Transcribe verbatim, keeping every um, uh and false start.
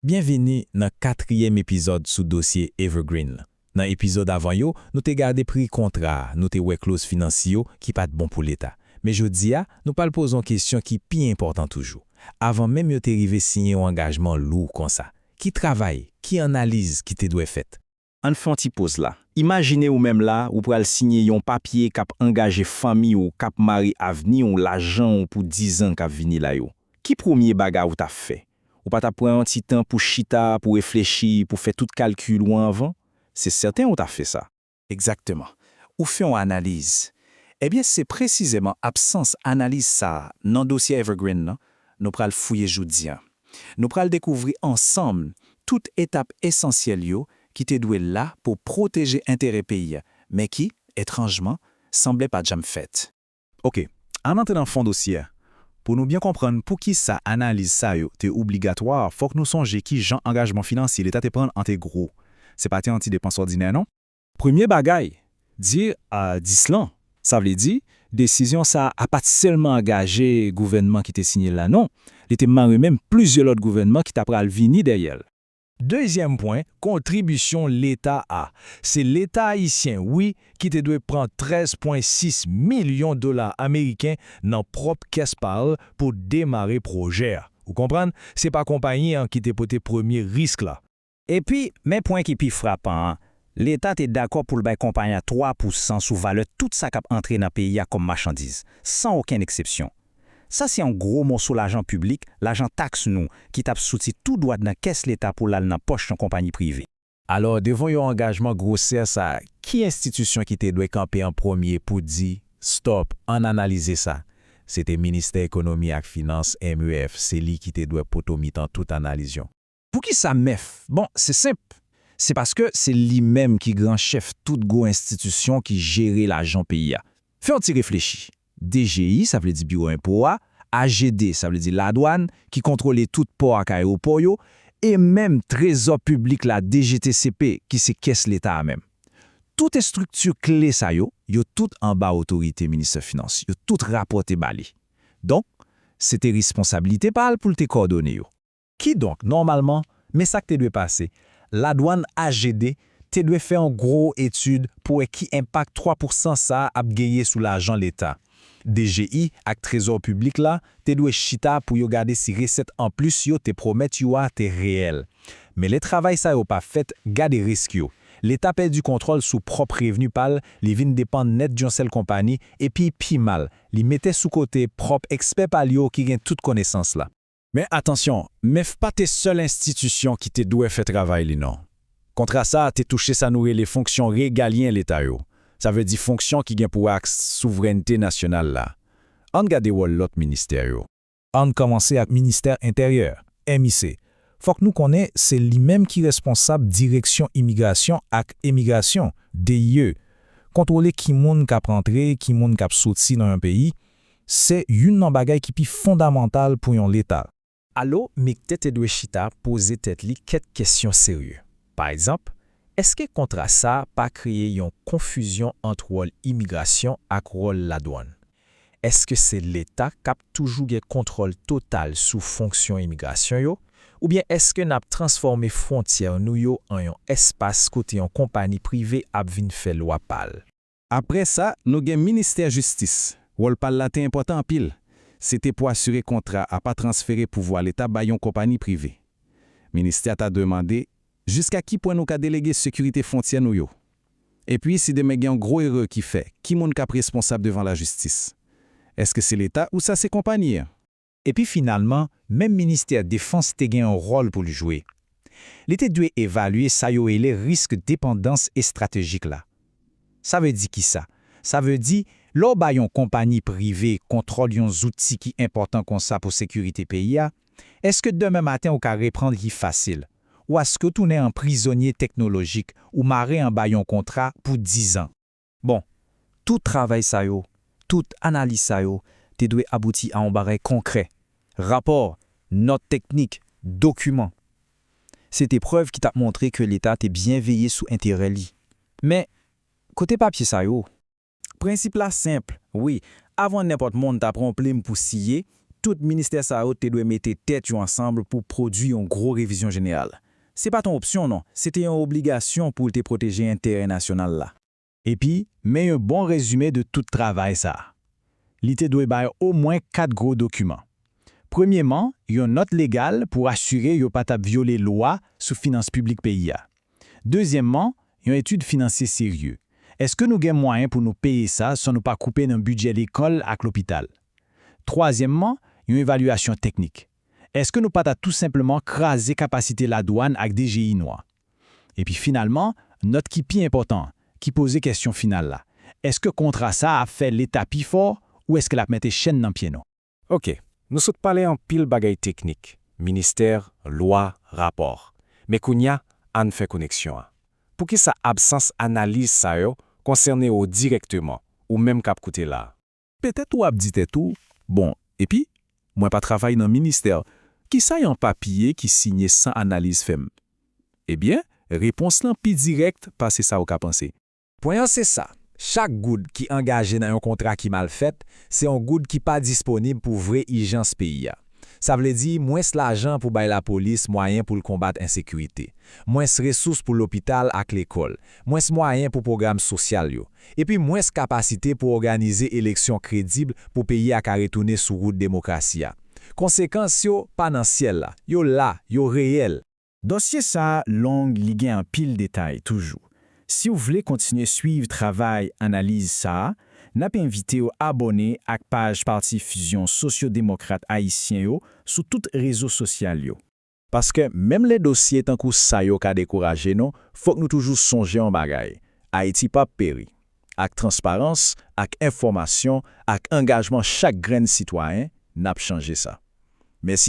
Byenvini nan katriyèm epizòd sou dosye Evergreen lan. Nan epizòd avan yo, nou te gade pri kontra a, nou te wè kloz finansye yo ki pa t bon pou Leta. Men jodi a, nou pral poze yon kesyon ki pi enpòtan toujou. Avan menm yo te rive siyen yon angajman lou konsa, ki travay, ki analiz ki te dwe fèt? Ann fè yon ti poz la. Imajine ou menm la, ou pral siyen yon papye k ap angaje fanmi w, k ap mare avni w, lajan w pou dizan k ap vini la yo. Ki premye bagay ou t ap fè? Ou pa t ap pran yon ti tan pou chita, pou reflechi, pou fè tout kalkil ou anvan? Se sèten ou t ap fè sa. Egzakteman. Ou fè yon analiz. Ebyen, se presizèman absans analiz sa a nan dosye Evergreen lan nou pral fouye jodi a. Nou pral dekouvri ansanm tout etap esansyèl yo ki te dwe la pou pwoteje enterè peyi a, men ki, etranjman, sanble pa t janm fèt. Oke, ann antre nan fon dosye a. Pou nou byen konprann poukisa analiz sa yo te obligatwa, fòk nou sonje ki jan angajman finansye Leta te pran an te gwo. Se pa te yon ti depans òdinè, non. Premye bagay, di a dis lan. Sa vle di, desizyon sa a pa t sèlman angaje gouvènman ki te siyen l la, non. Li te mare menm plizyè lòt gouvènman ki ta pral vini dèyè l. Dezyèm pwen, kontribisyon Leta a. Se Leta ayisyen, wi, ki te dwe pran trèz pwen sis milyon dola ameriken nan pwòp kès pa l pou demare pwojè a. Ou konprann? Se pa konpayi an ki te pote premye risk la. Epi, men pwen ki pi frapan an, Leta te dakò pou l bay konpayi an twa pousan sou valè tout sa k ap antre nan peyi a kòm machandiz, san okenn eksepsyon. Sa se yon gwo moso lajan piblik, lajan taks nou, ki t ap soti tou dwat nan kès Leta pou l al nan pòch yon konpayi prive. Alò, devan yon angajman gwosè sa a, ki enstitisyon ki te dwe kanpe an premye pou di, "Stòp, ann analize sa"? Se te Ministè Ekonomi ak Finans, M E F, se li ki te dwe poto mitan tout analiz yo. Poukisa M E F? Bon, se senp. Se paske se li menm ki gran chèf tout gwo enstitisyon ki jere lajan peyi a. Fè yon ti reflechi. D G I, sa vle di Biwo Enpo a, A G D, sa vle di Ladwàn, ki kontwole tout pò ak ayewopò yo, e menm Trezò Piblik la, D G T C P, ki se kès Leta a menm. Tout estrikti kle sa yo, yo tout anba otorite Ministè Finans, yo tout rapòte ba li. Donk, se te responsablite pa l pou l te kòdone yo. Kidonk, nòmalman, men sa k te dwe pase. Ladwàn, A G D, te dwe fè yon gwo etid pou wè ki enpak twa pousan sa a ap genyen sou lajan Leta. D G I ak Trezò Piblik la te dwe chita pou yo gade si resèt anplis yo te pwomèt yo a te reyèl. Men lè travay sa yo pa fèt, gade risk yo. Leta pèdi kontwòl sou pwòp revni pa l, li vin depann nèt yon sèl konpayi, epi pi mal, li mete sou kote pwòp ekspè pa l yo ki gen tout konesans la. Men atansyon, M E F pa te sèl enstitisyon ki te dwe fè travay li non. Kontra sa a te touche sa nou rele fonksyon regalyen Leta yo, sa vle di fonksyon ki gen pou wè ak souvrènte nasyonal la. Ann gade wòl lòt ministè yo. Ann kòmanse ak Ministè Entèryè, M I C. Fòk nou konnen se li menm ki responsab Direksyon Imigrasyon ak Emigrasyon, D I E. Kontwole ki moun k ap rantre, ki moun k ap soti nan yon peyi, se youn nan bagay ki pi fondamantal pou yon Leta. Alò, M I C te dwe chita, poze tèt li kèk kesyon serye. Pa egzanp, èske kontra sa a pa kreye yon konfizyon ant wòl imigrasyon ak wòl ladwàn? Èske se Leta k ap toujou gen kontwòl total sou fonksyon imigrasyon yo? Oubyen èske n ap transfòme fwontyè nou yo an yon espas kote yon konpayi prive ap vin fè lwa pa l? Apre sa, nou gen Ministè Jistis. Wòl pa l la te enpòtan anpil. Se te pou asire kontra a pa transfere pouvwa Leta bay yon konpayi prive. Ministè a ta dwe mande, "Jiska ki pwen nou ka delege sekirite fwontyè nou yo? Epi, si demen gen yon gwo erè ki fè, ki moun k ap responsab devan lajistis? Èske se Leta ou sa se konpayi an?" Epi finalman, menm Ministè Defans te gen yon wòl pou l jwe. Li te dwe evalye sa yo rele risk depandans estratejik la. Sa vle di kisa? Sa vle di, lè w bay yon konpayi prive kontwòl yon zouti ki enpòtan konsa pou sekirite peyi a, èske demen maten ou ka reprann li fasil? Ou èske w tounen an prizonye teknolojik, ou mare anba yon kontra pou dizan? Bon, tout travay sa yo, tout analiz sa yo, te dwe abouti a yon bagay konkrè. Rapò, nòt teknik, dokiman. Se te prèv ki t ap montre ke Leta te byen veye sou enterè li. Men, kote papye sa yo? Prensip la senp, wi. Avan nenpòt moun ta pran yon plim pou siye, Tout ministè sa yo te dwe mete tèt yo ansanm pou pwodui yon gwo revizyon jeneral. Se pa t yon opsyon, non, se te yon obligasyon pou l te pwoteje enterè nasyonal la. Epi, men yon bon rezime de tout travay sa a. Li te dwe bay omwen kat gwo dokiman. Premyeman, yon nòt legal pou asire yo pa t ap vyole lwa sou finans piblik peyi a. Dezyèmman, yon etid finansye serye. Èske nou gen mwayen pou nou peye sa san nou pa koupe nan bidjè lekòl ak lopital? Twazyèmman, yon evalyasyon teknik. Èske nou pa ta tou senpleman kraze kapasite ladwàn ak D G I nou an? Epi finalman, nòt ki pi enpòtan, ki poze kèsyon final la, èske kontra sa a ap fè Leta pi fò, ou èske l ap mete chèn nan pye nou? Oke, nou sot pale anpil bagay teknik, ministè, lwa, rapò. Men kounye a, ann fè koneksyon an. Poukisa absans analiz sa yo konsène w dirèkteman, ou menm k ap koute la a? Petèt ou ap di tèt ou, bon, epi, mwen pa travay nan ministè, kisa yon papye ki siyen san analiz fè m? Ebyen, repons lan pi dirèk pase sa w ka panse. Pwen an se sa, chak goud ki angaje nan yon kontra ki mal fèt, se yon goud ki pa disponib pou vre ijans peyi a. Sa vle di mwens lajan pou bay lapolis mwayen pou l konbat ensekirite, mwens resous pou lopital ak lekòl, mwens mwayen pou pwogram sosyal yo, epi mwens kapasite pou òganize eleksyon kredib pou peyi a ka retounen sou wout demokrasi a. Konsekans yo pa nan syèl la, yo la, yo reyèl. Dosye sa a long, li gen anpil detay toujou. Si w vle kontinye swiv travay analiz sa a, n ap envite w abòne ak paj Pati Fizyon Sosyo-Demokrat Ayisyen yo sou tout rezo sosyal yo. Paske menm lè dosye tankou sa yo ka dekouraje nou, fòk nou toujou sonje yon bagay, Ayiti p ap peri. Ak transparans, ak enfòmasyon, ak angajman chak grenn sitwayen, n ap chanje sa. Mèsi.